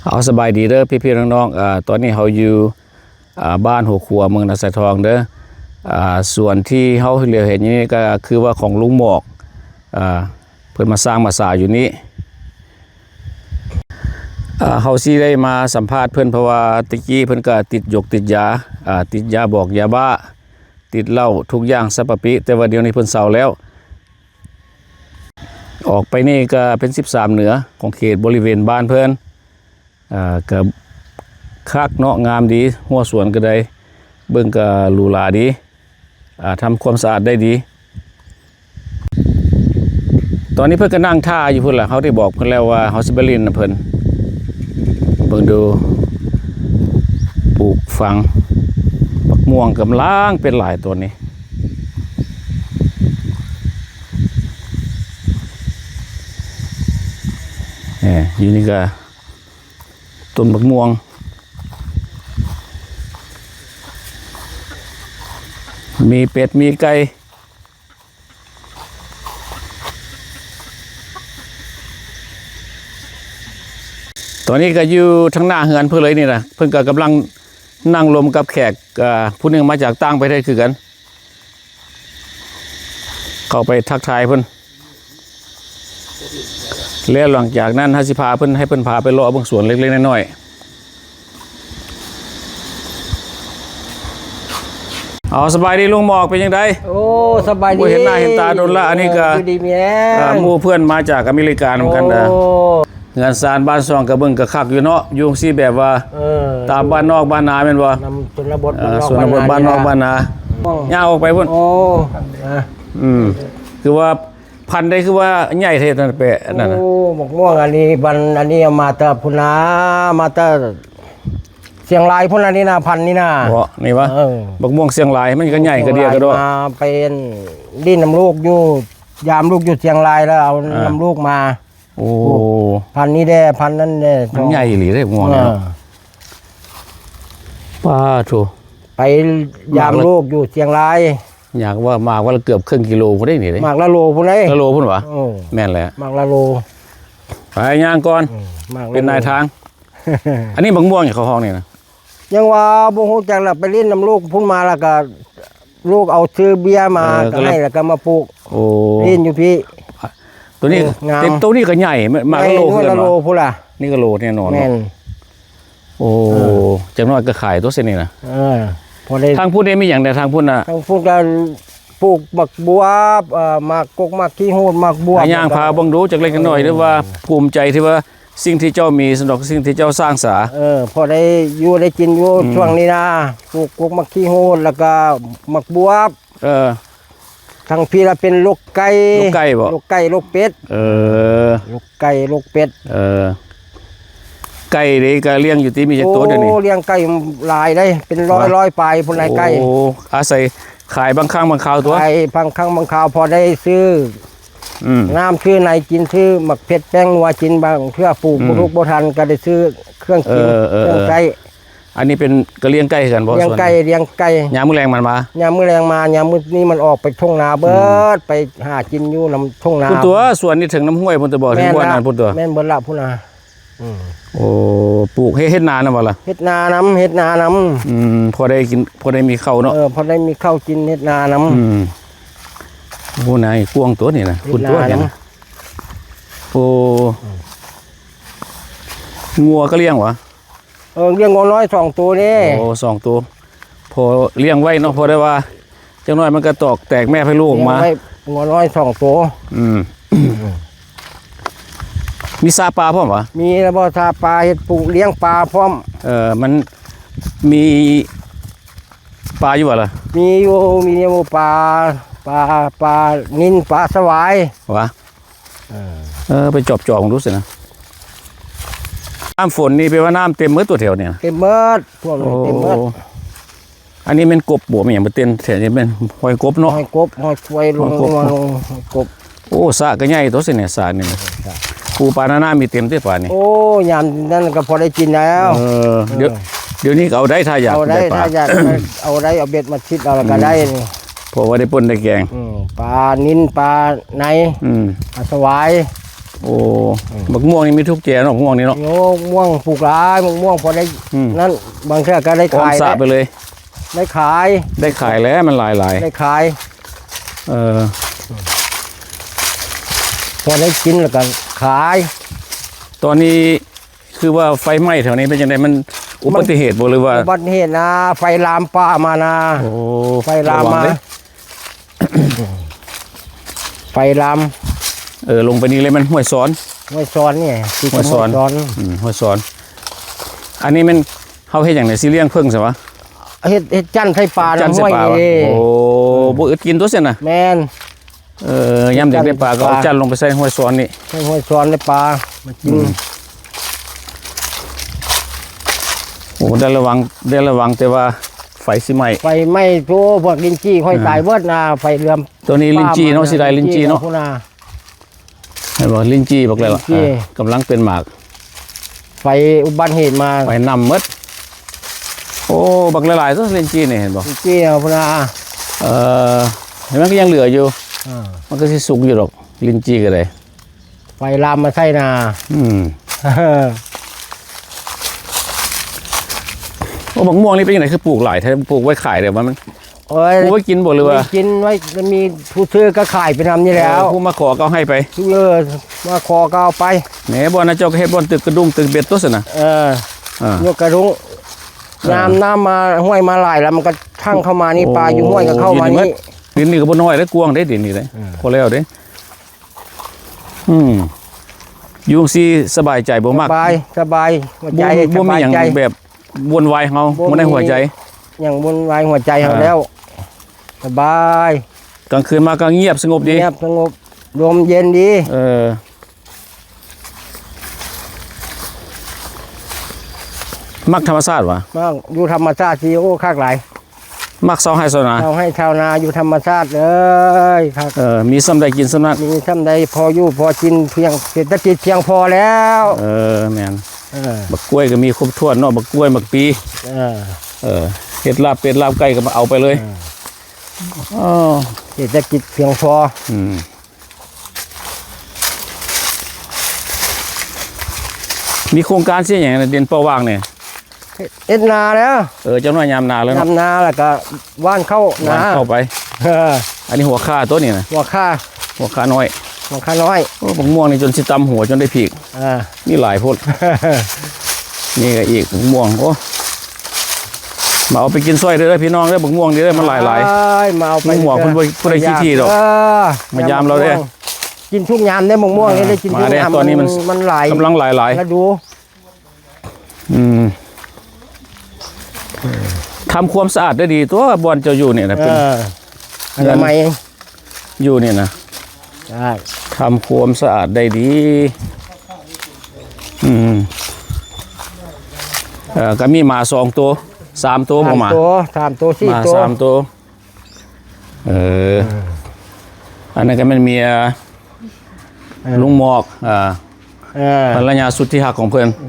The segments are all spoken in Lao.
ເອົາ ສະບາຍດີເດີພີ່ໆນ້ອງໆ. ເອີ ຕອນນີ້ເຮົາຢູ່ ອ່າ ບ້ານຫົວຂົວ ເມືອງນາຊາຍທອງເດີ. ອ່າ ສວນທີ່ເຮົາຫຼຽວເຫັນຢູ່ນີ້ກໍຄືວ່າຂອງລຸງໝອກ. ອ່າ ເພິ່ນມາສ້າງມາສາຢູ່ນີ້. ອ່າ ເຮົາຊິໄດ້ມາສຳພາດເພິ່ນ ເພາະວ່າແຕ່ກີ້ເພິ່ນກໍຕິດຢົກຕິດຢາ ອ່າ ຕິດຢາບອກຢາບ້າ ຕິດເຫຼົ້າ ທຸກຢ່າງສັບປະປິ ແຕ່ວ່າດຽວນີ້ເພິ່ນເຊົາແລ້ວ. ອອກໄປນີ້ກໍເປັນສິບສາມເໜືອ ຂອງເຂດບໍລິເວນບ້ານເພິ່ນ. ອ່າ ກໍຄັກເນາະ ງາມດີ ຮົ້ວສວນກໍໄດ້ ເບິ່ງກໍຫຼູຫຼາດີ ອ່າ ທຳຄວາມສະອາດໄດ້ດີ. ຕອນນີ້ເພິ່ນກໍນັ່ງຖ້າຢູ່ພຸ້ນລະ ເຮົາໄດ້ບອກເພິ່ນແລ້ວວ່າເຮົາຊິໄປຫຼິ້ນນຳເພິ່ນ. ເບິ່ງດູ ປູກຝັງ ໝາກມ່ວງກຳລັງເປັນຫຼາຍຕອນນີ້. ແໝ ຢູ່ນີ້ກໍ ຕົ້ນບັກມ່ວງ ມີເປັດມີໄກ່. ຕອນນີ້ກໍຢູ່ທາງໜ້າເຮືອນເພິ່ນເລີຍນີ້ນະ ເພິ່ນກໍກຳລັງນັ່ງລົມກັບແຂກ ເອີ ຜູ້ໜຶ່ງມາຈາກຕ່າງປະເທດຄືກັນ. ເຂົ້າໄປທັກທາຍເພິ່ນ ແລ້ວຫຼັງຈາກນັ້ນເຮົາຊິພາເພິ່ນ ໃຫ້ເພິ່ນພາໄປເລາະເບິ່ງສວນເລັກໆນ້ອຍໆ. ເອົາ ສະບາຍດີລຸງໝອກ ເປັນຈັ່ງໃດ? ໂອ້ ສະບາຍດີ ບໍ່ເຫັນໜ້າເຫັນຕາດົນລະ. ອັນນີ້ກໍ ເອີ ຢູ່ດີມີແຮງ ເອີ ໝູ່ເພື່ອນມາຈາກອາເມລິການຳກັນ. ໂອ້ ເຮືອນຊານບ້ານຊ່ອງກະເບິ່ງກະຄັກຢູ່ເນາະ ຢູ່ຈັ່ງຊີ້ແບບວ່າ ເອີ ຕາມບ້ານນອກບ້ານນາແມ່ນບໍ່? ນຳຊົນນະບົດ ເອີ ບ້ານນອກ ຊົນນະບົດ ບ້ານນອກບ້ານນາ ອືມ ຍ່າງອອກໄປພຸ້ນ. ໂອ້ ອາ ອືມ ຄືວ່າພັນໃດຄືວ່າໃຫຍ່ແທ້ນັ້ນ ແປະອັນນັ້ນນະ. ໂອ້ ໝາກມ່ວງອັນນີ້ ພັນອັນນີ້ເອົາມາແຕ່ພຸ້ນນະ ມາແຕ່ຊຽງລາຍພຸ້ນນະ ນີ້ນະ ພັນນີ້ນະ. ເບາະ ນີ້ວະ? ເອີ ໝາກມ່ວງຊຽງລາຍ ມັນກໍໃຫຍ່ກະເດຍກະດອກ. ມາໄປຫຼິ້ນນຳລູກຢູ່ ຢາມລູກຢູ່ຊຽງລາຍ ແລ້ວເອົາ ເອີ ນຳລູກມາ. ໂອ້ ໂອ້ ພັນນີ້ແດ່ ພັນນັ້ນແດ່ ມັນໃຫຍ່ອີ່ຫຼີເດ້ໝາກມ່ວງນີ້ເນາະ. ເອີ ປາໂທ້ ໄປຢາມລູກຢູ່ຊຽງລາຍ ຢາກວ່າໝາກວ່າລະເກືອບເຄິ່ງກິໂລພຸ້ນເດ້ນີ້ເດ້. ໝາກລະໂລພຸ້ນເດ້ ລະໂລພຸ້ນຫວາ? ເອີ ແມ່ນແຫຼະ ໝາກລະໂລ. ໄປຍ່າງກ່ອນ ເອີ ໝາກລະໂລ ເປັນນາຍທາງ. ອັນນີ້ໝາກມ່ວງຫຍັງເຂົາຮ້ອງນີ້ນະ? ຍັງວ່າບໍ່ຮູ້ຈັກລະ ໄປຫຼິ້ນນຳລູກພຸ້ນມາ ແລ້ວກໍລູກເອົາຊື້ເບຍມາ ເອີ ກໍໃຫ້ ແລ້ວກໍມາປູກ. ໂອ້ ຫຼິ້ນຢູ່ພີ້. ໂຕນີ້ ເອີ ງາມ ໂຕນີ້ກໍໃຫຍ່ ໝາກລະໂລ ໃຫຍ່ ຄືກັນ ລະໂລພຸ້ນລະ. ນີ້ກໍໂລແນ່ນອນ. ແມ່ນ. ໂອ້ ເອີ ຈັກໜ້ອຍກໍຂາຍຕົວະຊີ້ນີ້ນະ. ເອີ ພໍໄດ້ ທາງພຸ້ນນີ້ມີຫຍັງແດ່? ທາງພຸ້ນນະ ທາງພຸ້ນກໍປູກໝາກບວບ ເອີ ໝາກກົກ ໝາກຂີ້ຫູດ ໝາກບວບ. ຍ່າງພາເບິ່ງດູຈັກເລັກນ້ອຍ ເອີ ຫຼືວ່າພູມໃຈທີ່ວ່າ ສິ່ງທີ່ເຈົ້າມີ ສະດອກ ສິ່ງທີ່ເຈົ້າສ້າງສາ. ເອີ ພໍໄດ້ຢູ່ໄດ້ກິນຢູ່ ອືມ ຊ່ວງນີ້ນະ ປູກກົກໝາກຂີ້ຫູດ ແລ້ວກໍໝາກບວບ. ເອີ ທາງພີ້ລະເປັນລູກໄກ່. ລູກໄກ່ບໍ? ລູກໄກ່ ລູກເປັດ. ເອີ ລູກໄກ່ ລູກເປັດ. ເອີ ໄກ່ນີ້ກໍລ້ຽງຢູ່ຕິ ມີຈັກໂຕດຽວນີ້? ໂອ້ ລ້ຽງໄກ່ຫຼາຍເດ້ ເປັນຮ້ອຍ ຮ້ອຍປາຍພຸ້ນລະໄກ່. ໂອ້ ອາໄສຂາຍບາງຄັ້ງບາງຄາວຕົວະ? ຂາຍບາງຄັ້ງບາງຄາວ ພໍໄດ້ຊື້ ອືມ ນ້ຳຊື້ໃນກິນ ຊື້ໝາກເຜັດແປ້ງນົວກິນ ບາງເທື່ອປູກ ອືມ ບໍ່ທຸກບໍ່ທັນກໍໄດ້ຊື້ເຄື່ອງກິນ ເອີ ເອີ ເຄື່ອງໃຊ້. ອັນນີ້ເປັນກະລ້ຽງໄກ່ຄືກັນບໍ່? ລ້ຽງໄກ່ ສວນ ລ້ຽງໄກ່. ຍາມມື້ແລງມັນມາ? ຍາມມື້ແລງມາ ຍາມມື້ນີ້ມັນອອກໄປທົ່ງນາເບີດ ອືມ ໄປຫາກິນຢູ່ນຳທົ່ງນາ. ພຸ້ນຕົວະ ສວນນີ້ເຖິງນ້ຳຫ້ວຍພຸ້ນຕົວະບໍ່? ເຖິງຫ້ວຍນັ້ນພຸ້ນຕົວະ? ແມ່ນເບິດລະພຸ້ນນະ. ອືມ ໂອ້ ປູກ ເຮັດ ເຮັດນານຳບໍ່ລະ? ເຮັດນານຳ ເຮັດນານຳ. ອືມ ພໍໄດ້ກິນ ພໍໄດ້ມີເຂົ້າເນາະ. ເອີ ພໍໄດ້ມີເຂົ້າກິນ ເຮັດນານຳ. ອືມ ໂອ້ ນາຍກວ້າງຕົວະນີ້ນະ ເຮັດນານຳ. ພຸ້ນຕົວະນີ້ນະ. ໂອ້ ອືມ ງົວກໍລ້ຽງຫວາ? ເອີ ລ້ຽງງົວນ້ອຍສອງໂຕນີ້. ໂອ້ ສອງໂຕ ພໍລ້ຽງໄວ້ເນາະ ພໍໄດ້ວ່າ ຈັກໜ້ອຍມັນກໍຕອກແຕກແມ່ໃຫ້ລູກອອກມາ. ລ້ຽງໄວ້ງົວນ້ອຍສອງໂຕ. ອືມ ມີສະປາພ້ອມຫວາ? ມີແລ້ວບໍ່ ສະປາ ເຮັດປູກລ້ຽງປາພ້ອມ. ເອີ ມັນມີປາຢູ່ບໍ່ລະ? ມີຢູ່ ມີຢູ່ປາ ປາ ປານິນ ປາສະຫວາຍ. ຫວາ? ເອີ ເອີ ໄປຈອບໆເບິ່ງດູຊິນະ. ນ້ຳຝົນນີ້ແປວ່ານ້ຳເຕັມໝົດຕົວະແຖວນີ້ນະ? ເຕັມໝົດ ພວກນີ້ເຕັມໝົດ. ໂອ້ ອັນນີ້ແມ່ນກົບບໍ່? ແມ່ນຫຍັງມາເຕັມແຖວນີ້? ແມ່ນຫອຍກົບເນາະ? ຫອຍກົບ ຫອຍຄວາຍລົງ ຫອຍກົບ ມາລົງ ຫອຍກົບ. ໂອ້ ສະກໍໃຫຍ່ຕົວະຊິນີ້ ສະນີ້ນະ. ສະ ປູປານານາມີເຕັມຕິປານີ້? ໂອ້ ຍາມນັ້ນກໍພໍໄດ້ກິນແລ້ວ. ເອີ ດຽວ ເອີ ດຽວນີ້ກໍເອົາໄດ້ ຖ້າຢາກ ເອົາໄດ້ ໄດ້ປາ ຖ້າຢາກ ເອົາໄດ້ ເອົາເບັດມາຊິດເອົາ ແລ້ວກໍໄດ້. ອືມ ນີ້ ເພາະວ່າໄດ້ປົ່ນໄດ້ແກງ. ອືມ ປານິນ ປາໄນ ອືມ ປາສະຫວາຍ. ໂອ້ ອືມ ບັກມ່ວງນີ້ມີທຸກແຈເນາະ ບັກມ່ວງນີ້ເນາະ. ໂອ້ ມ່ວງປູກຫຼາຍ ບັກມ່ວງພໍໄດ້ ອືມ ນັ້ນ ບາງເທື່ອກໍໄດ້ຂາຍ ອ້ອມສະໄປເລີຍ ໄດ້ຂາຍ ໄດ້ຂາຍແລ້ວ ມັນຫຼາຍ ໄດ້ຂາຍ ເອີ ພໍໄດ້ກິນແລ້ວກໍຂາຍ. ຕອນນີ້ຄືວ່າໄຟໄໝ້ແຖວນີ້ເປັນຈັ່ງໃດ? ມັນອຸບັດຕິເຫດບໍ່ ຫຼືວ່າ? ອຸບັດຕິເຫດນາ ໄຟລາມປ່າມານາ. ໂອ້ ໄຟລາມມາ ໄຟລາມ. ເອີ ລົງໄປນີ້ເລີຍ ແມ່ນຫ້ວຍຊອນ ຫ້ວຍຊອນນີ້ ຕິດກັບຫ້ວຍຊອນ ຫ້ວຍຊອນ. ອືມ ຫ້ວຍຊອນ. ອັນນີ້ແມ່ນເຮົາເຮັດຫຍັງນີ້? ຊິລ້ຽງເຜິ້ງຊັ້ນຫວາ? ເຮັດ ເຮັດຈັ້ນໃສ່ປາ ຈັ້ນໃສ່ປາ. ໂອ້ ບໍ່ອຶດກິນຕົວຊັ້ນນະ. ແມ່ນ. ເອີ ຍາມເດັກໄດ້ປາກໍເອົາຈັ້ນລົງໄປໃສ່ຫ້ວຍຊອນນີ້ ໃສ່ຫ້ວຍຊອນໄດ້ປາມາກິນ. ອືມ ໂອ້ ໄດ້ລະວັງ ໄດ້ລະວັງແຕ່ວ່າໄຟຊິໄໝ້ ໄຟໄໝ້. ໂອ້ ພວກລິນຈີ່ຂ້ອຍ ອືມ ຕາຍເບິດນາ ໄຟເຫຼືອມ. ຕົວນີ້ລິນຈີ່ເນາະ ຊິໄດ້ລິນຈີ່ເນາະ ພຸ້ນນາ. ເຫັນບໍ່? ລິນຈີ່ບັກຫຼາຍໆ ລິນຈີ່ ເອີ ກຳລັງເປັນໝາກ. ໄຟອຸບັດຕິເຫດມາ ໄຟນຳໝົດ. ໂອ້ ບັກຫຼາຍໆ ຕົວະລິນຈີ່ນີ້ ເຫັນບໍ່? ລິນຈີ່ເອົາພຸ້ນນາ. ເອີ ເຫັນມັນກໍຍັງເຫຼືອຢູ່. ເອີ ມັນກໍຊິສຸກຢູ່ດອກ ລິນຈີ່ກໍໄດ້. ໄຟລາມມາໃສ່ນາ. ອືມ ໂອ້ ບັກມ່ວງນີ້ເປັນຈັ່ງໃດ ຄືປູກຫຼາຍແທ້? ປູກໄວ້ຂາຍເດ້ ວ່າມັນ ໂອ້ຍ ປູກໄວ້ກິນບໍ່ ຫຼືວ່າ? ກິນໄວ້ ມີຜູ້ຊື້ກໍຂາຍໄປນຳນີ້ແຫຼ້ວ. ເອີ ຜູ້ມາຂໍກໍເອົາໃຫ້ໄປ. ເອີ ມາຂໍກໍເອົາໄປ. ແໝ ບ່ອນນະ ເຈົ້າກໍເຮັດບ່ອນຕຶກກະດຸ້ງຕຶກເບັດຕົວະຊັ້ນນະ. ເອີ ອ່າ ຍົກກະດຸ້ງ. ເອີ ຍາມນ້ຳມາ ຫ້ວຍມາຫຼາຍແລ້ວ ມັນກໍທັ່ງເຂົ້າມານີ້. ໂອ້ ປາຢູ່ຫ້ວຍກໍເຂົ້າມານີ້. ດິນນີ້ກໍບໍ່ນ້ອຍເດ້ ກວ້າງເດ້ ດິນນີ້ເດ້. ເອີ ພໍແລ້ວເດ້. ອືມ ຢູ່ຈັ່ງຊີ້ສະບາຍໃຈບໍ່? ມັກ ສະບາຍ ສະບາຍຫົວໃຈ. ບໍ່ ບໍ່ມີຫຍັງ ສະບາຍໃຈ ແບບວຸ່ນວາຍເຮົາ ບໍ່ມີ ບໍ່ໄດ້ຫົວໃຈ ຫຍັງວຸ່ນວາຍຫົວໃຈເຮົາ ອ່າ ແລ້ວ ສະບາຍ. ກາງຄືນມາກໍງຽບສະຫງົບດີ ງຽບສະຫງົບ ລົມເຢັນດີ. ເອີ ມັກທຳມະຊາດຫວາ? ມັກຢູ່ທຳມະຊາດຊິ ໂອ້ ຄັກຫຼາຍ. ມັກຊາວໄຮ່ຊາວນາ ຊາວໄຮ່ຊາວນາ ຢູ່ທຳມະຊາດເລີຍຄັກ. ເອີ ມີສ່ຳໃດກິນສ່ຳນັ້ນ ມີສ່ຳໃດພໍຢູ່ພໍກິນ ພຽງ ເສດຖະກິດພຽງພໍແລ້ວ. ເອີ ແມ່ນ. ເອີ ບັກກ້ວຍກໍມີຄົບຖ້ວນເນາະ ບັກກ້ວຍ ບັກປີ. ເອີ ເອີ ເຮັດລາບເປັດລາບໄກ່ກໍມາເອົາໄປເລີຍ. ເອີ ເອີ ເສດຖະກິດພຽງພໍ. ອືມ ມີໂຄງການຊິຫຍັງ ດິນເປົ່າຫວ່າງນີ້? ເຮັດນາແລ້ວ. ເອີ ຈັກໜ້ອຍຍາມນາແລ້ວເນາະ ຍາມນາແລ້ວກໍຫວ່ານເຂົ້ານາ ຫວ່ານເຂົ້າໄປ. ເອີ ອັນນີ້ຫົວຂ່າຕົວນີ້ນະ ຫົວຂ່າ ຫົວຂ່ານ້ອຍ ຫົວຂ່ານ້ອຍ. ໂອ້ ບັກມ່ວງນີ້ຈົນຊິຕຳຫົວຈົນໄດ້ພີກ. ເອີ ມີຫຼາຍໂພດ. ນີ້ກໍອີກ ບັກມ່ວງ. ໂອ້ ມາເອົາໄປກິນຊ່ອຍເດີພີ່ນ້ອງເດີ ບັກມ່ວງນີ້ເດີ ມັນຫຼາຍໆ. ມາເອົາໄປ ບັກມ່ວງເພິ່ນບໍ່ ບໍ່ໄດ້ຂີ້ຖີ່ດອກ. ເອີ ມາຢາມລາວເດີ ກິນທຸກຍາມເດ້ ບັກມ່ວງນີ້ ໄດ້ກິນທຸກຍາມ. ຕອນນີ້ມັນ ມັນຫຼາຍ ກຳລັງຫຼາຍໆ ລະດູ. ອືມ ທຳຄວາມສະອາດໄດ້ດີຕົວະ ບ່ອນເຈົ້າຢູ່ນີ້ນະ. ເອີ ອະນາໄມ ຢູ່ນີ້ນະ ສະອາດ ທຳຄວາມສະອາດໄດ້ດີ. ອືມ ເອີ ກໍມີໝາສອງໂຕ ສາມໂຕບໍ່? ໝາ ສາມໂຕ ສາມໂຕ ສີ່ໂຕ ໝາສາມໂຕ. ເອີ ເອີ ອັນນັ້ນກໍແມ່ນເມຍ ເອີ ລຸງໝອກ ອ່າ ເອີ ພັນລະຍາສຸດທີ່ຮັກຂອງເພິ່ນ. ເ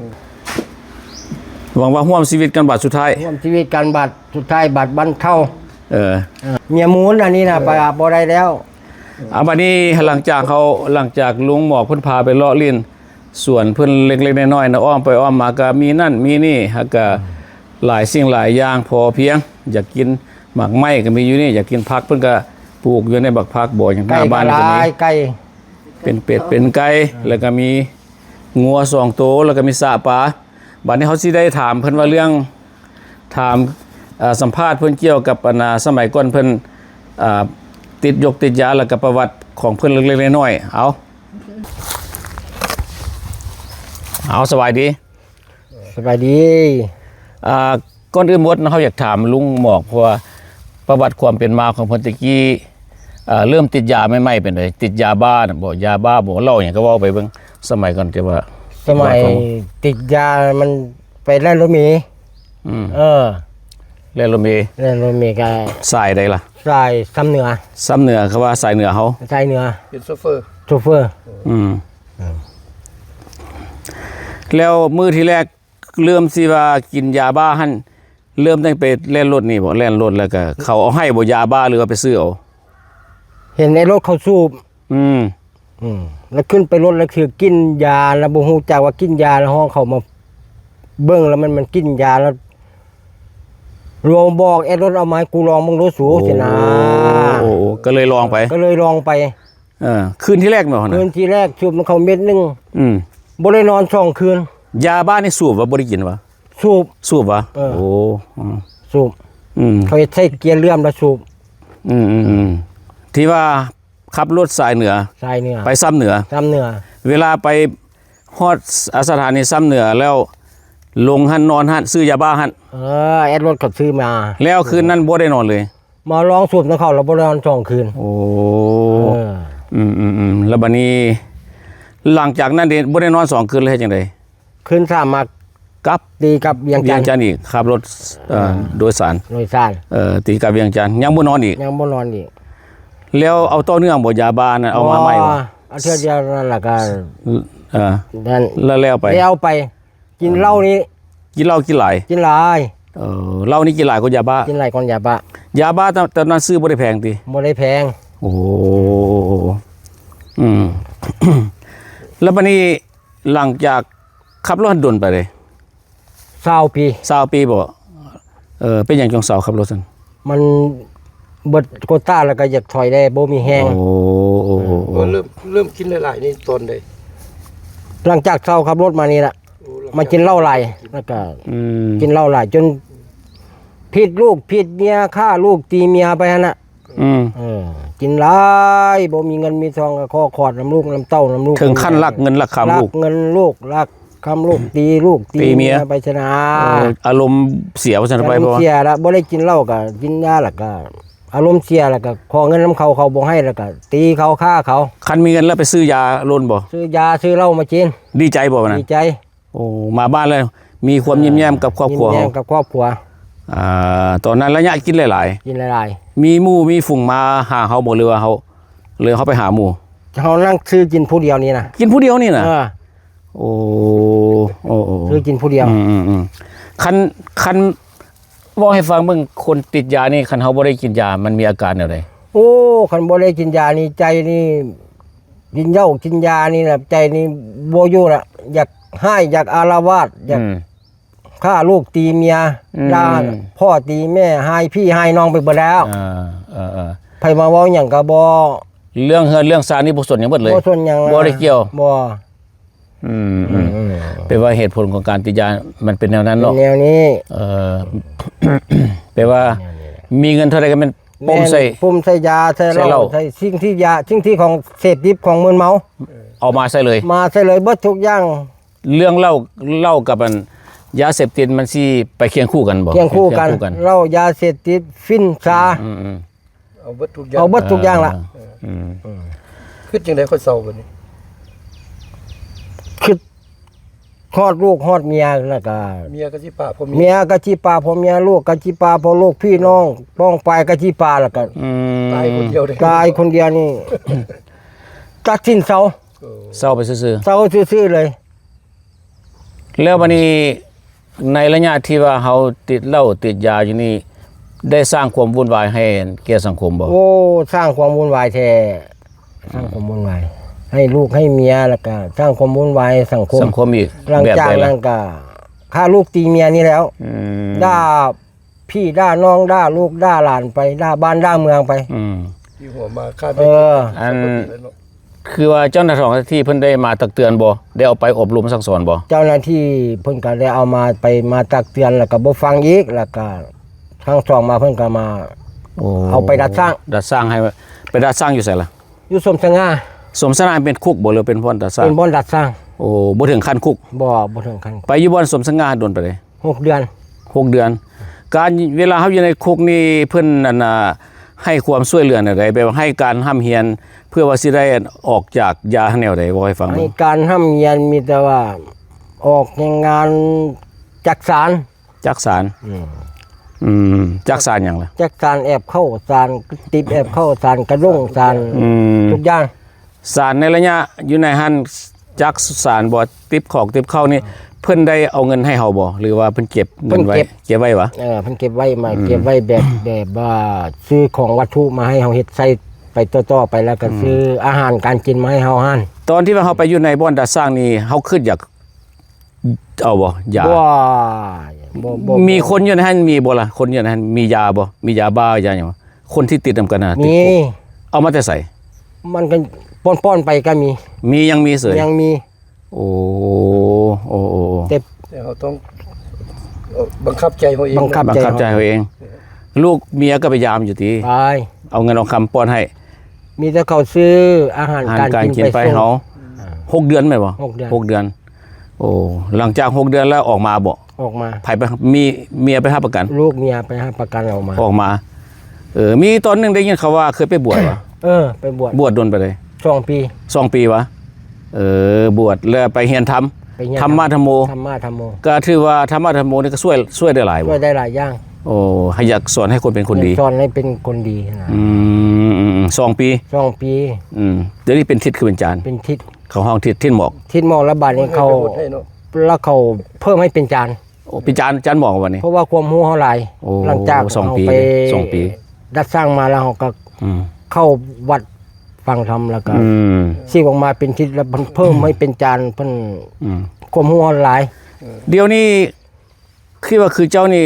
ອີ ຫວັງວ່າຮ່ວມຊີວິດກັນບາດສຸດທ້າຍ ຮ່ວມຊີວິດກັນບາດສຸດທ້າຍ ບາດບັ້ນເທົ້າ. ເອີ ເອີ ເມຍມູນອັນນີ້ນະ ໄປບໍ່ໄດ້ແລ້ວ. ອ່າ ບັດນີ້ຫຼັງຈາກເຮົາ ຫຼັງຈາກລຸງໝອກເພິ່ນພາໄປເລາະຫຼິ້ນສວນເພິ່ນເລັກໆນ້ອຍໆນະ ອ້ອມໄປອ້ອມມາກໍມີນັ້ນມີນີ້ ແລ້ວກໍຫຼາຍສິ່ງຫຼາຍຢ່າງພໍພຽງ. ຢາກກິນໝາກໄມ້ກໍມີຢູ່ນີ້ ຢາກກິນຜັກເພິ່ນກໍປູກຢູ່ໃນບັກຜັກບໍ່ ຫຍັງໜ້າບ້ານກໍມີ. ໄກ່ກໍຫຼາຍ ໄກ່ ເປັນເປັດເປັນໄກ່ ແລ້ວກໍມີງົວສອງໂຕ ແລ້ວກໍມີສະປາ. ບັດນີ້ເຮົາຊິໄດ້ຖາມເພິ່ນວ່າເລື່ອງ ຖາມ ເອີ ສຳພາດເພິ່ນກ່ຽວກັບ ອັນນ່າ ສະໄໝກ່ອນເພິ່ນ ເອີ ຕິດຢົກຕິດຢາ ແລ້ວກໍປະຫວັດຂອງເພິ່ນເລັກໆນ້ອຍໆ. ເອົາ ເອົາ ສະບາຍດີ. ສະບາຍດີ. ອ່າ ກ່ອນອື່ນໝົດເຮົາຢາກຖາມລຸງໝອກ ເພາະວ່າປະຫວັດຄວາມເປັນມາຂອງເພິ່ນແຕ່ກີ້ ເອີ ເລີ່ມຕິດຢາໃໝ່ໆເປັນໃດ? ຕິດຢາບ້ານະບໍ່? ຢາບ້າບໍ່? ເຫຼົ້າຫຍັງກໍເວົ້າໄປເບິ່ງ. ສະໄໝກ່ອນທີ່ວ່າ ສະໄໝຕິດຢາມັນໄປແລ່ນລົດເມ. ອືມ ເອີ ແລ່ນລົດເມ ແລ່ນລົດເມກໍ ສາຍໃດລະ? ສາຍຊຳເໜືອ ຊຳເໜືອ ເຂົາວ່າສາຍເໜືອເຮົາ ສາຍເໜືອ ເປັນໂຊເຟີ ໂຊເຟີ. ອືມ ເອີ ແລ້ວມື້ທີແລກ ເລີ່ມຊິວ່າກິນຢາບ້າຫັ້ນ ເລີ່ມຕັ້ງແຕ່ໄປແລ່ນລົດນີ້ບໍ່? ແລ່ນລົດແລ້ວກະເຂົາເອົາໃຫ້ບໍ່ ຢາບ້າ ຫຼືວ່າໄປຊື້ເອົາ? ເຫັນໃນລົດເຂົາສູບ. ອືມ ອືມ ແລ້ວຂຶ້ນໄປລົດ ແລ້ວຖືກກິນຢາ ແລ້ວບໍ່ຮູ້ຈັກວ່າກິນຢາ ແລ້ວຮ້ອງເຂົາມາເບິ່ງ ແລ້ວມັນ ມັນກິນຢາ ແລ້ວລວງບອກແອດລົດເອົາມາໃຫ້ກູລອງເບິ່ງດູສູ ໂອ້ ຊີ້ນະ. ໂອ້ ໂອ້ ກໍເລີຍລອງໄປ ກໍເລີຍລອງໄປ. ເອີ ຄືນທີແລກແມ່ນບໍ່ຫັ້ນນະ? ຄືນທີແລກສູບນຳເຂົາເມັດໜຶ່ງ ອືມ ບໍ່ໄດ້ນອນສອງຄືນ. ຢາບ້ານີ້ສູບຫວາ ບໍ່ໄດ້ກິນຫວາ? ສູບ ສູບຫວາ? ເອີ ໂອ້ ອືມ ສູບ ອືມ ເຂົາເຮັດໃສ່ເກຍເຫຼື້ອມແລ້ວສູບ. ອືມໆໆ ທີ່ວ່າຂັບລົດສາຍເໜືອ ສາຍເໜືອ ໄປຊຳເໜືອ ຊຳເໜືອ ເວລາໄປຮອດ ອາ ສະຖານີຊຳເໜືອແລ້ວ ລົງຫັ້ນນອນຫັ້ນ ຊື້ຢາບ້າຫັ້ນ. ເອີ ແອດລົດເຂົາຊື້ມາ ແລ້ວຄືນນັ້ນບໍ່ໄດ້ນອນເລີຍ. ມາລອງສູບນຳເຂົາແລ້ວບໍ່ໄດ້ນອນສອງຄືນ. ໂອ້ ເອີ ອືມໆໆ ແລ້ວບັດນີ້ ຫຼັງຈາກນັ້ນເດ ບໍ່ໄດ້ນອນສອງຄືນ ແລ້ວເຮັດຈັ່ງໃດ? ຄືນສາມມາ ກັບ ຕີກັບວຽງຈັນ ວຽງຈັນອີກ ຂັບລົດ ເອີ ອືມ ໂດຍສານ ໂດຍສານ ເອີ ຕີກັບວຽງຈັນ ຍັງບໍ່ນອນອີກ ຍັງບໍ່ນອນອີກ. ແລ້ວເອົາຕໍ່ເນື່ອງບໍ່ ຢາບ້ານັ້ນ ເອົາມາໃໝ່ບໍ່? ບໍ່ ເອົາເທື່ອດຽວນັ້ນລະກະ ເອີ ນັ້ນ ແລ້ວ ແລ້ວໄປ ແລ້ວໄປ. ກິນເຫຼົ້ານີ້ ກິນເຫຼົ້າກິນຫຼາຍ? ກິນຫຼາຍ. ເອີ ເຫຼົ້ານີ້ກິນຫຼາຍກວ່າຢາບ້າ? ກິນຫຼາຍກວ່າຢາບ້າ. ຢາບ້າຕອນ ຕອນນັ້ນຊື້ບໍ່ໄດ້ແພງຕິ? ບໍ່ໄດ້ແພງ. ໂອ້ ອືມ ແລ້ວບັດນີ້ ຫຼັງຈາກຂັບລົດຫັ້ນດົນປານໃດ? ຊາວປີ. ຊາວປີບໍ? ເອີ ເປັນຫຍັງຈຶ່ງເຊົາຂັບລົດຊັ້ນ? ມັນເບິດໂກຕາແລ້ວກໍຢາກຖອຍແດ່ ບໍ່ມີແຮງ. ໂອ້ ໂອ້ ໂອ້ ເອີ ໂອ້ ເລີ່ມ ເລີ່ມກິນຫຼາຍໆນີ້ຕອນໃດ? ຫຼັງຈາກເຊົາຂັບລົດມານີ້ລະ. ໂອ້ ມາກິນເຫຼົ້າຫຼາຍ ແລ້ວກໍ ອືມ ກິນເຫຼົ້າຫຼາຍຈົນຜິດລູກຜິດເມຍ ຂ້າລູກຕີເມຍໄປຫັ້ນນະ. ອືມ ເອີ ກິນຫຼາຍ ບໍ່ມີເງິນມີທອງ ກໍຂໍຂອດນຳລູກນຳເຕົ້ານຳລູກ ເຖິງຂັ້ນລັກເງິນລັກຄຳລູກ ລັກເງິນລູກ ລັກຄຳລູກ ຕີລູກຕີເມຍໄປຊະນະ. ເອີ ອາລົມເສຍວ່າຊັ້ນໄປ ອາລົມເສຍລະ ບໍ່ໄດ້ກິນເຫຼົ້າກໍກິນຢາ ແລ້ວກໍອາລົມເສຍ ແລ້ວກໍຂໍເງິນນຳເຂົາ ເຂົາບໍ່ໃຫ້ ແລ້ວກໍຕີເຂົາ ຂ້າເຂົາ. ຄັນມີເງິນແລ້ວໄປຊື້ຢາລົນບໍ່? ຊື້ຢາຊື້ເຫຼົ້າມາກິນ. ດີໃຈບໍ່ວັນນັ້ນ? ດີໃຈ. ໂອ້ ມາບ້ານແລ້ວມີຄວາມ ເອີ ຍິ້ມແຍ້ມກັບຄອບຄົວ ຍິ້ມແຍ້ມກັບຄອບຄົວ. ອ່າ ຕອນນັ້ນໄລຍະກິນຫຼາຍໆ ກິນຫຼາຍໆ ມີໝູ່ມີຝູງມາຫາເຮົາບໍ່ ຫຼືວ່າເຮົາ ຫຼືເຮົາໄປຫາໝູ່? ເຮົານັ່ງຊື້ກິນຜູ້ດຽວນີ້ນະ. ກິນຜູ້ດຽວນີ້ນະ? ເອີ ໂອ້ ໂອ້ ໂອ້ ຊື້ກິນຜູ້ດຽວ. ອືມໆໆ ຄັນ ຄັນ ເວົ້າໃຫ້ຟັງເບິ່ງ ຄົນຕິດຢານີ້ ຄັນເຮົາບໍ່ໄດ້ກິນຢາ ມັນມີອາການແນວໃດ? ໂອ້ ຄັນບໍ່ໄດ້ກິນຢານີ້ ໃຈນີ້ ກິນເຫຼົ້າກິນຢານີ້ລະ ໃຈນີ້ບໍ່ຢູ່ລະ ຢາກຮ້າຍ ຢາກອາລະວາດ ຢາກ ອືມ ຂ້າລູກຕີເມຍ ອືມ ດ່າພໍ່ຕີແມ່ ຮ້າຍພີ່ຮ້າຍນ້ອງໄປເບິດແລ້ວ. ເອີ ເອີ ເອີ ໃຜມາເວົ້າຫຍັງກໍບໍ່ ເລື່ອງເຮືອນເລື່ອງຊານນີ້ບໍ່ສົນຫຍັງເບິດເລີຍ ບໍ່ສົນຫຍັງ ບໍ່ໄດ້ກ່ຽວ ບໍ່. ອືມ ອືມ ອືມ ແປວ່າເຫດຜົນຂອງການຕິດຢາມັນເປັນແນວນັ້ນເນາະ ເປັນແນວນີ້. ເອີ ແປວ່າ ແນວນີ້ແຫຼະ ມີເງິນເທົ່າໃດກໍແມ່ນ ແມ່ນ ປົມໃສ່ ປົມໃສ່ຢາ ໃສ່ເຫຼົ້າ ໃສ່ສິ່ງທີ່ຢາ ສິ່ງທີ່ຂອງເສບຕິດ ຂອງມຶນເມົາ ເອົາມາໃສ່ເລີຍ ມາໃສ່ເລີຍ ເບິດທຸກຢ່າງ. ເລື່ອງເຫຼົ້າ ເຫຼົ້າກັບອັນຢາເສບຕິດມັນຊິໄປຄຽງຄູ່ກັນບໍ່? ຄຽງຄູ່ກັນ ຄຽງຄູ່ກັນ ເຫຼົ້າ ຢາເສບຕິດ ຝິ່ນ ຊາ ອືມໆ ເອົາເບິດທຸກຢ່າງ ເອົາເບິດທຸກຢ່າງລະ. ເອີ ອືມ ອືມ ຄິດຈັ່ງໃດຄ່ອຍເຊົາບັດນີ້? ຄິດຮອດລູກຮອດເມຍ ແລ້ວກະເມຍກໍຊິປະພໍ່ເມຍ ເມຍກໍຊິປະພໍ່ເມຍ ລູກກໍຊິປະພໍ່ລູກ ພີ່ນ້ອງປ້ອງປາຍກໍຊິປະ ແລ້ວກະ ອືມ ຕາຍຄົນດຽວເດ້ ຕາຍຄົນດຽວນີ້ ຕັດສິນເຊົາ ເອີ ເຊົາໄປຊື່ໆ ເຊົາຊື່ໆເລີຍ. ແລ້ວບັດນີ້ ໃນໄລຍະທີ່ວ່າເຮົາຕິດເຫຼົ້າຕິດຢາຢູ່ນີ້ ໄດ້ສ້າງຄວາມວຸ້ນວາຍໃຫ້ແກ່ສັງຄົມບໍ່? ໂອ້ ສ້າງຄວາມວຸ້ນວາຍແທ້ ສ້າງຄວາມວຸ້ນວາຍໃຫ້ລູກໃຫ້ເມຍ ແລ້ວກະສ້າງຄວາມວຸ້ນວາຍໃຫ້ສັງຄົມ ສັງຄົມອີກ. ຫຼັງຈາກນັ້ນກະ ແບບໃດລະ? ຂ້າລູກຕີເມຍນີ້ແລ້ວ ອືມ ດ່າພີ່ດ່ານ້ອງ ດ່າລູກດ່າຫຼານໄປ ດ່າບ້ານດ່າເມືອງໄປ ອືມ ທີ່ຫົວມາຂ້າ ເອີ ອັນ ຄືວ່າເຈົ້າໜ້າທີ່ເພິ່ນໄດ້ມາຕັກເຕືອນບໍ່? ໄດ້ເອົາໄປອົບຮົມສັ່ງສອນບໍ່? ເຈົ້າໜ້າທີ່ເພິ່ນກໍໄດ້ເອົາມາ ໄປມາຕັກເຕືອນ ແລ້ວກໍບໍ່ຟັງອີກ ແລ້ວກໍຄັ້ງສອງມາເພິ່ນກໍມາ ໂອ້ ເອົາໄປດັດສ້າງ ດັດສ້າງໃຫ້ ໄປດັດສ້າງຢູ່ໃສລະ? ຢູ່ສົມສະຫງ່າ. ສົມສະຫງ່າເປັນຄຸກບໍ່ ຫຼືເປັນບ່ອນດັດສ້າງ? ເປັນບ່ອນດັດສ້າງ. ໂອ້ ບໍ່ເຖິງຂັ້ນຄຸກ? ບໍ່ ບໍ່ເຖິງຂັ້ນຄຸກ. ໄປຢູ່ບ່ອນສົມສະຫງ່າດົນປານໃດ? ຫົກເດືອນ. ຫົກເດືອນ. ການ ເວລາເຮົາຢູ່ໃນຄຸກນີ້ ເພິ່ນ ອັນນ່າ ໃຫ້ຄວາມຊ່ວຍເຫຼືອແນວໃດ? ແບບວ່າໃຫ້ການຮ່ຳຮຽນ ເພື່ອວ່າຊິໄດ້ອອກຈາກຢາແນວໃດ? ເວົ້າໃຫ້ຟັງ. ໃຫ້ການຮ່ຳຮຽນມີແຕ່ວ່າອອກແຮງງານຈັກສານ. ຈັກສານ. ອືມ ອືມ ຈັກສານຫຍັງລະ? ຈັກສານແອບເຂົ້າ ສານຕິບແອບເຂົ້າ ສານກະດົ້ງ ສານ ອືມ ທຸກຢ່າງ. ສານໃນໄລຍະຢູ່ໃນຫັ້ນ ຈັກສານບໍ່ ຕິບຂອງຕິບເຂົ້ານີ້ ເພິ່ນໄດ້ເອົາເງິນໃຫ້ເຮົາບໍ່ ຫຼືວ່າເພິ່ນເກັບເງິນໄວ້? ເພິ່ນເກັບ ເກັບໄວ້ຫວາ? ເອີ ເພິ່ນເກັບໄວ້ມາ ອືມ ເກັບໄວ້ແບບ ແບບວ່າຊື້ຂອງວັດຖຸມາໃຫ້ເຮົາເຮັດໃຊ້ ໄປຕໍ່ໆໄປ ແລ້ວກໍ ອືມ ຊື້ອາຫານການກິນມາໃຫ້ເຮົາຫັ້ນ. ຕອນທີ່ວ່າເຮົາໄປຢູ່ໃນບ່ອນດາຊ້າງນີ້ ເຮົາຄິດຢາກເອົາບໍ່ ຢາ? ບໍ່ ບໍ່ ບໍ່ ມີຄົນຢູ່ໃນຫັ້ນມີບໍ່ລະ? ຄົນຢູ່ໃນຫັ້ນມີຢາບໍ່? ມີຢາບ້າຢາຫຍັງບໍ່? ຄົນທີ່ຕິດນຳກັນນະ ມີ ຕິດຄຸກ ເອົາມາແຕ່ໃສ? ມັນກໍປ້ອນໆໄປກໍມີ. ມີ ຍັງມີເສີຍ? ຍັງມີ. ໂອ້ ໂອ້ ໂອ້ ໂອ້ ແຕ່ ແຕ່ເຮົາຕ້ອງ ເອີ ບັງຄັບໃຈເຮົາເອງ ບັງຄັບໃຈ ບັງຄັບໃຈເຮົາເອງ. ລູກເມຍກໍໄປຢາມຢູ່ຕິ? ໄປ ເອົາເງິນເອົາຄຳປ້ອນໃຫ້. ມີແຕ່ເຂົາຊື້ອາຫານ ອາຫານການ ການກິນ ກິນໄປ ໄປສົ່ງ ເຮົາ. ອາ ຫົກເດືອນແມ່ນບໍ່? ຫົກເດືອນ ຫົກເດືອນ. ໂອ້ ຫຼັງຈາກຫົກເດືອນແລ້ວອອກມາບໍ່? ອອກມາ. ໃຜໄປ ມີເມຍໄປຮັບປະກັນ? ລູກເມຍໄປຮັບປະກັນອອກມາ. ອອກມາ. ເອີ ມີຕອນໜຶ່ງໄດ້ຍິນເຂົາວ່າເຄີຍໄປບວດຫວາ? ເອີ ໄປບວດ. ບວດດົນປານໃດ? ສອງປີ. ສອງປີຫວາ? ເອີ ບວດແລ້ວໄປຮຽນທຳ ໄປຮຽນທຳ ທຳມະທຳໂມ. ທຳມະທຳໂມ. ກໍຖືວ່າທຳມະທຳໂມນີ້ກໍຊ່ວຍ ຊ່ວຍໄດ້ຫຼາຍບໍ່? ຊ່ວຍໄດ້ຫຼາຍຢ່າງ. ໂອ້ ໃຫ້ຢາກສອນໃຫ້ຄົນເປັນຄົນດີ. ສອນໃຫ້ເປັນຄົນດີນະ. ອືມ ສອງປີ. ສອງປີ. ອືມ ດຽວນີ້ເປັນທິດຄືເປັນຈານ? ເປັນທິດ. ເຂົາຮ້ອງທິດ ທິດໝອກ. ທິດໝອກ ແລ້ວບາດນີ້ເຂົາ ເຂົາໃຫ້ໄປຫົດໃຫ້ເນາະ. ແລ້ວເຂົາເພີ່ມໃຫ້ເປັນຈານ. ໂອ້ ເປັນຈານ ຈານໝອກບັດນີ້. ເພາະວ່າຄວາມຮູ້ເຮົາຫຼາຍ. ໂອ້ ຫຼັງຈາກ ສອງປີ ເຮົາໄປ ສອງປີ ດັດສ້າງມາແລ້ວ ເຮົາກໍ ອືມ ເຂົ້າວັດຟັງທຳ ແລ້ວກໍ ອືມ ສິອອກມາເປັນທິດ ແລ້ວເພິ່ນເພີ່ມໃຫ້ເປັນຈານ ເພິ່ນ ອືມ ຄວາມຮູ້ເຮົາຫຼາຍ. ດຽວນີ້ ຄືວ່າຄືເຈົ້ານີ້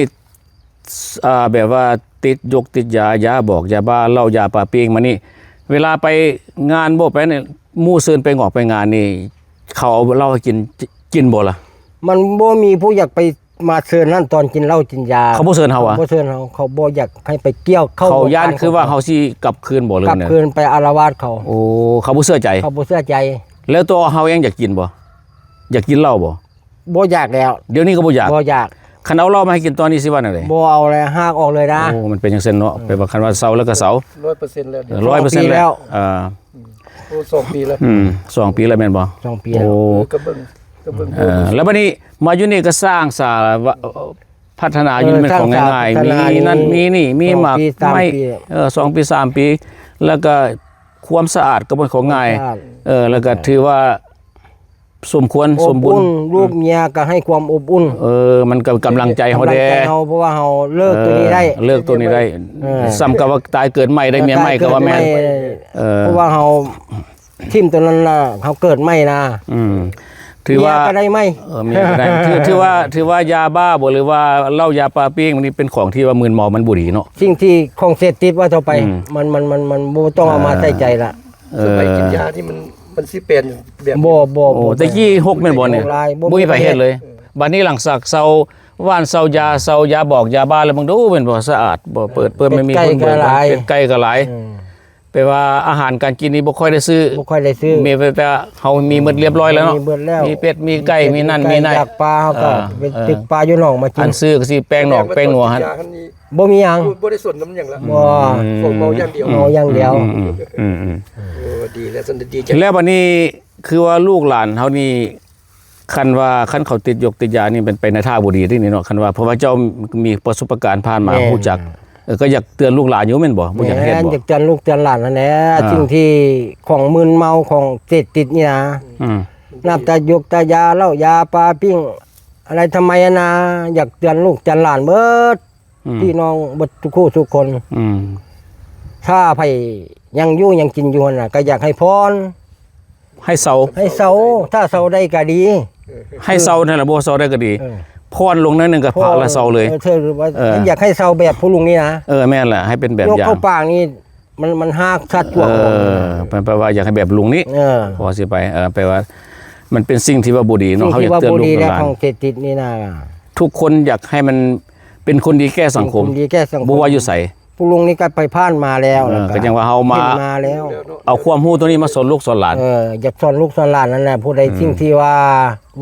ອ່າ ແບບວ່າຕິດຢົກຕິດຢາ ຢາບອກ ຢາບ້າ ເຫຼົ້າ ຢາປາປີ້ງມານີ້ ເວລາໄປງານບໍ່ ໄປນີ້ ໝູ່ເຊີນໄປງອກໄປງານນີ້ ເຂົາເອົາເຫຼົ້າໃຫ້ກິນ ກິນບໍ່ລະ? ມັນບໍ່ມີຜູ້ຢາກໄປມາເຊີນນັ້ນ ຕອນກິນເຫຼົ້າກິນຢາ. ເຂົາບໍ່ເຊີນເຮົາຫວາ? ບໍ່ເຊີນເຮົາ. ເຂົາບໍ່ຢາກໃຫ້ໄປກ່ຽວເຂົ້າ ເຂົາຢ້ານຄືວ່າເຮົາຊິກັບຄືນບໍ່ ຫຼື ກັບຄືນໄປອາລະວາດເຂົາ. ໂອ້ ເຂົາບໍ່ເຊື່ອໃຈ. ເຂົາບໍ່ເຊື່ອໃຈ. ແລ້ວຕົວເຮົາເອງຢາກກິນບໍ່? ຢາກກິນເຫຼົ້າບໍ່? ບໍ່ຢາກແລ້ວ. ດຽວນີ້ກໍບໍ່ຢາກ? ບໍ່ຢາກ. ຄັນເອົາເຫຼົ້າມາໃຫ້ກິນຕອນນີ້ ຊິວ່າແນວໃດ? ບໍ່ເອົາແລ້ວ ຫາກອອກເລີຍນະ. ໂອ້ ມັນເປັນຈັ່ງຊັ້ນເນາະ. ອືມ ແປວ່າຄັນວ່າເຊົາແລ້ວກໍເຊົາ. ຮ້ອຍເປີເຊັນແລ້ວ. ເອີ ຮ້ອຍເປີເຊັນແລ້ວ. ສອງປີແລ້ວ. ເອີ ໂອ້ ສອງປີແລ້ວ. ອືມ ສອງປີແລ້ວແມ່ນບໍ່? ສອງປີແລ້ວ. ໂອ້ ເອີ ກໍເບິ່ງ ກໍເບິ່ງ. ເອີ ແລ້ວບັດນີ້ມາຢູ່ນີ້ກໍສ້າງສາ ເອີ ພັດທະນາຢູ່ນີ້ແມ່ນຂອງງ່າຍໆ. ເອີ ສ້າງສາ ພັດທະນາ ມີນັ້ນມີນີ້ ມີໝາກໄມ້. ເອີ ສອງປີ ສາມປີ ແລ້ວກໍຄວາມສະອາດກໍບໍ່ແມ່ນຂອງງ່າຍ. ຄວາມສະອາດ. ເອີ ແລ້ວກໍຖືວ່າ ສົມຄວນ ໂອ້ ສົມບຸນ. ລູກເມຍກໍໃຫ້ຄວາມອົບອຸ່ນ. ເອີ ມັນກໍກຳລັງໃຈເຮົາແດ່ ກຳລັງໃຈເຮົາ ເພາະວ່າເຮົາເລີກໂຕນີ້ໄດ້. ເອີ ເລີກໂຕນີ້ໄດ້. ເອີ ສ່ຳກັບວ່າຕາຍເກີດໃໝ່ໄດ້ເມຍໃໝ່ກໍວ່າແມ່ນ. ເອີ ເພາະວ່າເຮົາຖິ້ມໂຕນັ້ນລະ ເຮົາເກີດໃໝ່ນະ. ອືມ ຖືວ່າເມຍກໍໄດ້ໃໝ່. ເອີ ເມຍກໍໄດ້. ຖື ຖືວ່າ ຖືວ່າຢາບ້າບໍ່ ຫຼືວ່າເຫຼົ້າຢາປາປີ້ງ ມັນນີ້ເປັນຂອງທີ່ວ່າມຶນເມົາ ມັນບໍ່ດີເນາະ. ສິ່ງທີ່ຂອງເສບຕິດວ່າຕໍ່ໄປ ອືມ ມັນ ມັນ ມັນ ມັນບໍ່ຕ້ອງເອົາມາໃສ່ໃຈລະ. ເອີ ສະໄໝກິນຢານີ້ມັນ ມັນຊິແປນແບບ ບໍ່ ບໍ່ ໂອ້ ບໍ່ ແຕ່ກີ້ຮົກແມ່ນບໍ່ນີ້? ບໍ່ມີໃຜເຮັດເລີຍ. ເອີ ບັດນີ້ຫຼັງຈາກເຊົາຫວ່ານ ເຊົາຢາ ເຊົາຢາບອກຢາບ້າແລ້ວ ເບິ່ງດູແມ່ນບໍ່ ສະອາດບໍ່ ເປີດ ເປີດ ມັນມີຄົນເປີດ. ເປັດໄກ່ກໍຫຼາຍ. ເປັດໄກ່ກໍຫຼາຍ. ອືມ ແປວ່າອາຫານການກິນນີ້ບໍ່ຄ່ອຍໄດ້ຊື້. ບໍ່ຄ່ອຍໄດ້ຊື້. ມີແຕ່ເຮົາມີໝົດລຽບຮ້ອຍແລ້ວເນາະ. ມີໝົດແລ້ວ. ມີເປັດ ມີໄກ່ ມີນັ້ນມີນັ້ນ. ຢາກປາເຮົາກໍ ເອີ ໄປຕຶກປາຢູ່ໜອງມາກິນ. ອັນຊື້ກໍຊິແປ້ງໜອກແປ້ງນົວຫັ້ນ. ບໍ່ມີຫຍັງ. ບໍ່ ບໍ່ໄດ້ສົນນຳຫຍັງລະ. ບໍ່. ອືມ ເມົາຢ່າງດຽວ. ເມົາຢ່າງດຽວ. ອືມ ອືມ ອືມ ອືມ ໂອ້ ດີແລ້ວ ສັນດີ. ແລ້ວບັດນີ້ຄືວ່າລູກຫຼານເຮົານີ້ ຄັນວ່າ ຄັນເຂົາຕິດຢົກຕິດຢານີ້ ມັນໄປໃນທ່າບໍ່ດີເດ້ນີ້ເນາະ. ຄັນວ່າ ເພາະວ່າເຈົ້າມີປະສົບປະການຜ່ານມາ ແມ່ນ ຮູ້ຈັກ. ເອີ ກໍຢາກເຕືອນລູກຫຼານຢູ່ແມ່ນບໍ່? ບໍ່ຢາກເຮັດບໍ່? ແມ່ນ ຢາກເຕືອນລູກເຕືອນຫຼານຫັ້ນແຫຼະ. ອ່າ ສິ່ງທີ່ຂອງມຶນເມົາ ຂອງເສບຕິດນີ້ນະ. ອືມ ນັບແຕ່ຢົກແຕ່ຢາເຫຼົ້າຢາປາປີ້ງ ອະໄລທຳໄມຫັ້ນນະ ຢາກເຕືອນລູກເຕືອນຫຼານເບິດ. ອືມ ພີ່ນ້ອງເບິດທຸກຄູ່ທຸກຄົນ. ອືມ ຖ້າໃຜຍັງຢູ່ຍັງກິນຢູ່ຫັ້ນນະ ກໍຢາກໃຫ້ຜ່ອນ ໃຫ້ເຊົາ ໃຫ້ເຊົາ. ຖ້າເຊົາໄດ້ກໍດີ. ໃຫ້ເຊົານັ້ນລະ ບໍ່ເຊົາໄດ້ກໍດີ. ເອີ ຜ່ອນລົງໜ້ອຍໜຶ່ງກໍພາລະເຊົາເລີຍ. ເອີ ເອີ ຢາກໃຫ້ເຊົາແບບຜູ້ລຸງນີ້ນະ. ເອີ ແມ່ນລະ ໃຫ້ເປັນແບບຢ່າງ. ຍົກເຂົ້າປາກນີ້ ມັນ ມັນຮາກຊາດກວາ. ເອີ ແປ ແປວ່າຢາກໃຫ້ແບບລຸງນີ້. ເອີ ພໍຊິໄປ. ເອີ ແປວ່າມັນເປັນສິ່ງທີ່ວ່າບໍ່ດີເນາະ. ເຮົາຢາກເຕືອນລູກເຕືອນຫຼານ. ສິ່ງທີ່ວ່າບໍ່ດີແຫຼະ ຂອງເສບຕິດນີ້ນະ. ທຸກຄົນຢາກໃຫ້ມັນເປັນຄົນດີແກ່ສັງຄົມ. ເປັນຄົນດີແກ່ສັງຄົມ. ບໍ່ວ່າຢູ່ໃສ. ຜູ້ລຸງນີ້ກໍໄປຜ່ານມາແລ້ວ. ເອີ ແລ້ວກໍ ກໍຍັງວ່າເຮົາມາ ເຫັນມາແລ້ວ. ເອົາຄວາມຮູ້ຕົວນີ້ມາສອນລູກສອນຫຼານ. ເອີ ຢາກສອນລູກສອນຫຼານນັ້ນແຫຼະ. ຜູ້ໃດ ອືມ ສິ່ງທີ່ວ່າ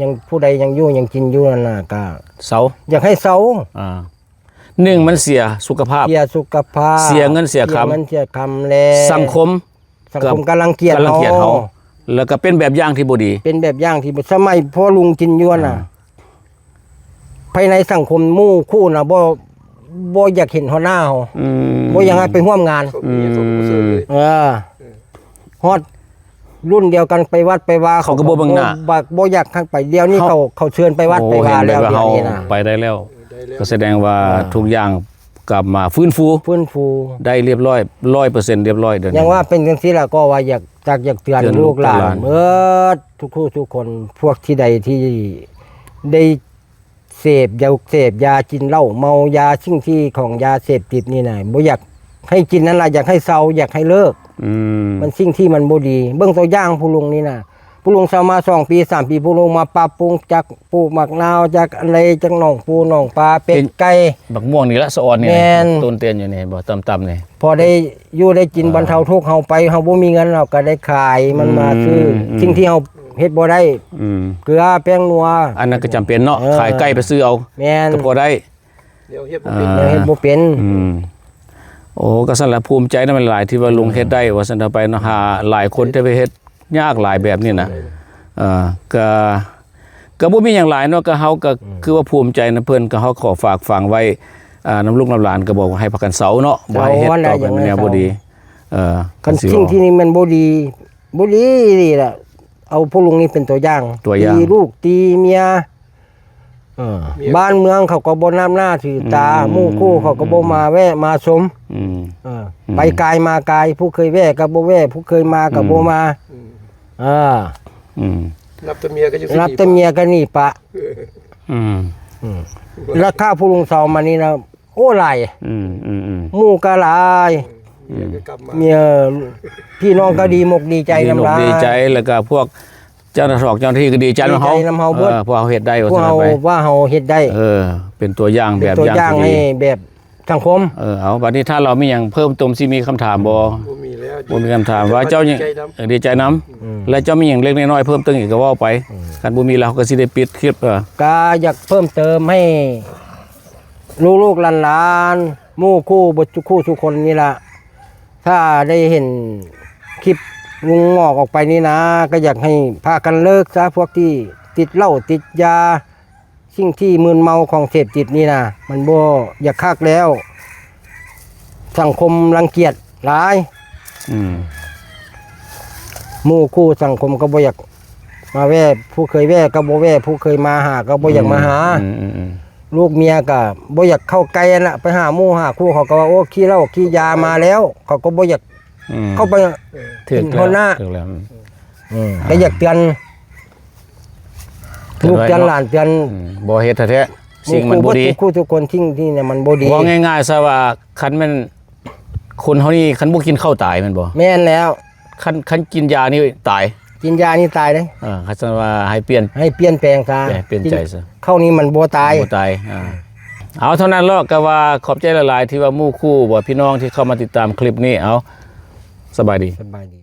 ຍັງ ຜູ້ໃດຍັງຢູ່ຍັງກິນຢູ່ນັ້ນນະ ກໍເຊົາ. ຢາກໃຫ້ເຊົາ. ອ່າ ໜຶ່ງ ມັນເສຍສຸຂະພາບ ເສຍສຸຂະພາບ ເສຍເງິນເສຍຄຳ ເສຍເງິນເສຍຄຳແລ້ວ ສັງຄົມ ສັງຄົມກໍລັງກຽດ ກໍລັງກຽດເຮົາ ເຮົາ ແລ້ວກໍເປັນແບບຢ່າງທີ່ບໍ່ດີ ເປັນແບບຢ່າງທີ່ບໍ່ ສະໄໝພໍ່ລຸງກິນຢູ່ຫັ້ນນະ ອ່າ ພາຍໃນສັງຄົມໝູ່ຄູ່ນະ ບໍ່ ບໍ່ຢາກເຫັນຮອດໜ້າເຮົາ ອືມ ບໍ່ຢາກໃຫ້ໄປຮ່ວມງານ ອືມ ເອີ ຮອດລຸ້ນດຽວກັນໄປວັດໄປວາ ເຂົາກໍບໍ່ເບິ່ງໜ້າ ເຂົາກໍບໍ່ ບໍ່ຢາກໃຫ້ໄປ ດຽວນີ້ເຂົາ ເຂົາເຊີນໄປວັດໄປວາແລ້ວ ດຽວນີ້ນະ ໄປໄດ້ແລ້ວ ໄດ້ແລ້ວ ກໍສະແດງວ່າ ອ່າ ທຸກຢ່າງ ກັບມາຟື້ນຟູ ຟື້ນຟູ ໄດ້ລຽບຮ້ອຍ ຮ້ອຍເປີເຊັນລຽບຮ້ອຍ ດຽວນີ້ ຍັງວ່າເປັນຈັ່ງຊີ້ລະ ກໍວ່າຢາກ ຢາກ ຢາກເຕືອນ ເຕືອນລູກຫຼານ ລູກຫຼານ ເບິດທຸກຜູ້ທຸກຄົນ ພວກທີ່ໃດທີ່ໄດ້ເສບຢາ ເສບຢາ ກິນເຫຼົ້າເມົາຢາ ສິ່ງທີ່ຂອງຢາເສບຕິດນີ້ນະ ບໍ່ຢາກໃຫ້ກິນນັ້ນລະ ຢາກໃຫ້ເຊົາ ຢາກໃຫ້ເລີກ ອືມ ມັນສິ່ງທີ່ມັນບໍ່ດີ ເບິ່ງຕົວຢ່າງຜູ້ລຸງນີ້ນະ ຜູ້ລຸງເຊົ່າມາສອງປີສາມປີ ຜູ້ລຸງມາປັບປຸງ ຈັກປູກໝາກນາວ ຈັກອັນໃດ ຈັກໜອງປູໜອງປາ ເປັດໄກ່ ບັກມ່ວງນີ້ລະ ສະອອນນີ້ ແມ່ນ ຕົ້ນເຕັ້ນຢູ່ນີ້ ເຫັນບໍ່ ຕ່ຳໆນີ້ ພໍໄດ້ຢູ່ໄດ້ກິນ ອ່າ ບັນເທົາທຸກເຮົາໄປ ເຮົາບໍ່ມີເງິນ ເຮົາກໍໄດ້ຂາຍມັນມາ ອືມ ຊື້ ອືມ ສິ່ງທີ່ເຮົາເຮັດບໍ່ໄດ້ ອືມ ເກືອ ແປ້ງນົວ ອັນນັ້ນກໍຈຳເປັນເນາະ ເອີ ຂາຍໄກ່ໄປຊື້ເອົາ ແມ່ນ ກໍພໍໄດ້ ແນວເຮັດບໍ່ເປັນ ອ່າ ແນວເຮັດບໍ່ເປັນ ອືມ ໂອ້ ກໍຊັ້ນລະ ພູມໃຈນຳຫຼາຍໆ ທີ່ວ່າລຸງເຮັດໄດ້ ວ່າຊັ້ນເຖາະໄປເນາະ ຫາຫຼາຍຄົນຈະໄປເຮັດຍາກຫຼາຍແບບນີ້ນະ ເອີ ກໍ ກໍບໍ່ມີຫຍັງຫຼາຍເນາະ ກໍເຮົາກໍ ອືມ ຄືວ່າພູມໃຈນຳເພິ່ນ ກໍເຮົາຂໍຝາກຝັງໄວ້ ອ່າ ນຳລູກນຳຫຼານ ກໍບອກວ່າໃຫ້ພາກັນເຊົາເນາະ ບໍ່ໃຫ້ເຮັດຕໍ່ໄປ ແນວບໍ່ດີ ເອີ ຄັນສິ່ງທີ່ນີ້ມັນບໍ່ດີ ບໍ່ດີອີ່ຫຼີລະ ເອົາພວກລຸງນີ້ເປັນຕົວຢ່າງ ຕົວຢ່າງ ຕີລູກຕີເມຍ ເອີ ເມຍ ບ້ານເມືອງເຂົາກໍບໍ່ນັບໜ້າຖືຕາ ອືມ ໝູ່ຄູ່ເຂົາກໍບໍ່ມາແວ່ມາຊົມ ອືມ ເອີ ອືມ ໄປກາຍມາກາຍ ຜູ້ເຄີຍແວ່ກໍບໍ່ແວ່ ຜູ້ເຄີຍມາກໍບໍ່ມາ ອືມ ເອີ ອືມ ນັບແຕ່ເມຍກໍຢູ່ ນັບແຕ່ເມຍກໍໜີປະ ອືມ ອືມ ລາຄາຜູ້ລຸງເຊົາມານີ້ນະ ໂອ້ ຫຼາຍ ອືມ ອືມ ອືມ ໝູ່ກໍຫຼາຍ ອືມ ເມຍກໍກັບມາ ເມຍ ພີ່ນ້ອງກໍດີມົກດີໃຈ ດີມົກດີໃຈ ນຳຫຼາຍ ແລ້ວກໍພວກເຈົ້າໜ້າທີ່ ເຈົ້າໜ້າທີ່ກໍດີໃຈນຳເຮົາ ດີໃຈນຳເຮົາເບິດ ເອີ ເພາະເຮົາເຮັດໄດ້ ພວກເຮົາ ວ່າເຮົາເຮັດໄດ້ ເອີ ເປັນຕົວຢ່າງແບບຢ່າງທີ່ດີ ເປັນຕົວຢ່າງໃຫ້ແບບສັງຄົມ ເອີ ເອົາ ບັດນີ້ຖ້າລາວມີຫຍັງເພີ່ມເຕີມ ຊິມີຄຳຖາມບໍ່? ບໍ່ມີແລ້ວ ບໍ່ມີຄຳຖາມ ວ່າເຈົ້າຍັງ ດີໃຈນຳ ເອີ ດີໃຈນຳ ອືມ ແລະເຈົ້າມີຫຍັງເລັກນ້ອຍເພີ່ມເຕີມອີກກໍເວົ້າໄປ ອືມ ຄັນບໍ່ມີແລ້ວເຮົາກໍຊິໄດ້ປິດຄລິບ ເອີ ກໍຢາກເພີ່ມເຕີມໃຫ້ ລູກໆຫຼານໆ ໝູ່ຄູ່ເບິດທຸກຄູ່ທຸກຄົນນີ້ລະ ຖ້າໄດ້ເຫັນຄລິບລຸງງອກອອກໄປນີ້ນະ ກໍຢາກໃຫ້ພາກັນເລີກຊະ ພວກທີ່ຕິດເຫຼົ້າຕິດຢາ ສິ່ງທີ່ມຶນເມົາຂອງເສບຕິດນີ້ນະ ມັນບໍ່ຢາກຄັກແລ້ວ ສັງຄົມລັງກຽດຫຼາຍ ອືມ ໝູ່ຄູ່ສັງຄົມກໍບໍ່ຢາກມາແວ່ ຜູ້ເຄີຍແວ່ກໍບໍ່ແວ່ ຜູ້ເຄີຍມາຫາກໍບໍ່ຢາກມາຫາ ອືມ ອືມ ອືມ ອືມ ລູກເມຍກໍບໍ່ຢາກເຂົ້າໃກ້ຫັ້ນລະ ໄປຫາໝູ່ຫາຄູ່ ເຂົາກໍວ່າ ໂອ້ ຂີ້ເຫຼົ້າຂີ້ຢາມາແລ້ວ ເຂົາກໍບໍ່ຢາກ ອືມ ເຂົ້າໄປ ຖືກແລ້ວ ເຫັນຫົວໜ້າ ຖືກແລ້ວ ອືມ ອືມ ກໍຢາກເຕືອນ ລູກເຕືອນຫຼານເຕືອນ ອືມ ບໍ່ເຮັດແທ້ໆ ສິ່ງມັນບໍ່ດີ ໝູ່ຄູ່ເບິດທຸກຄູ່ທຸກຄົນ ສິ່ງທີ່ນີ້ມັນບໍ່ດີ ເວົ້າງ່າຍໆຊະວ່າ ຄັນແມ່ນຄົນເຮົານີ້ ຄັນບໍ່ກິນເຂົ້າຕາຍແມ່ນບໍ່? ແມ່ນແລ້ວ ຄັນ ຄັນກິນຢານີ້ຕາຍ ກິນຢານີ້ຕາຍເດ້ ເອີ ຄັນຊັ້ນວ່າໃຫ້ປ່ຽນ ໃຫ້ປ່ຽນແປງຊະ ປ່ຽນ ປ່ຽນໃຈຊະ ກິນເຂົ້ານີ້ມັນບໍ່ຕາຍ ບໍ່ຕາຍ ອ່າ ເອົາ ເທົ່ານັ້ນເນາະ ກໍວ່າຂອບໃຈຫຼາຍໆ ທີ່ວ່າໝູ່ຄູ່ ວ່າພີ່ນ້ອງທີ່ເຂົ້າມາຕິດຕາມຄລິບນີ້ ເອົາ ສະບາຍດີ ສະບາຍດີ.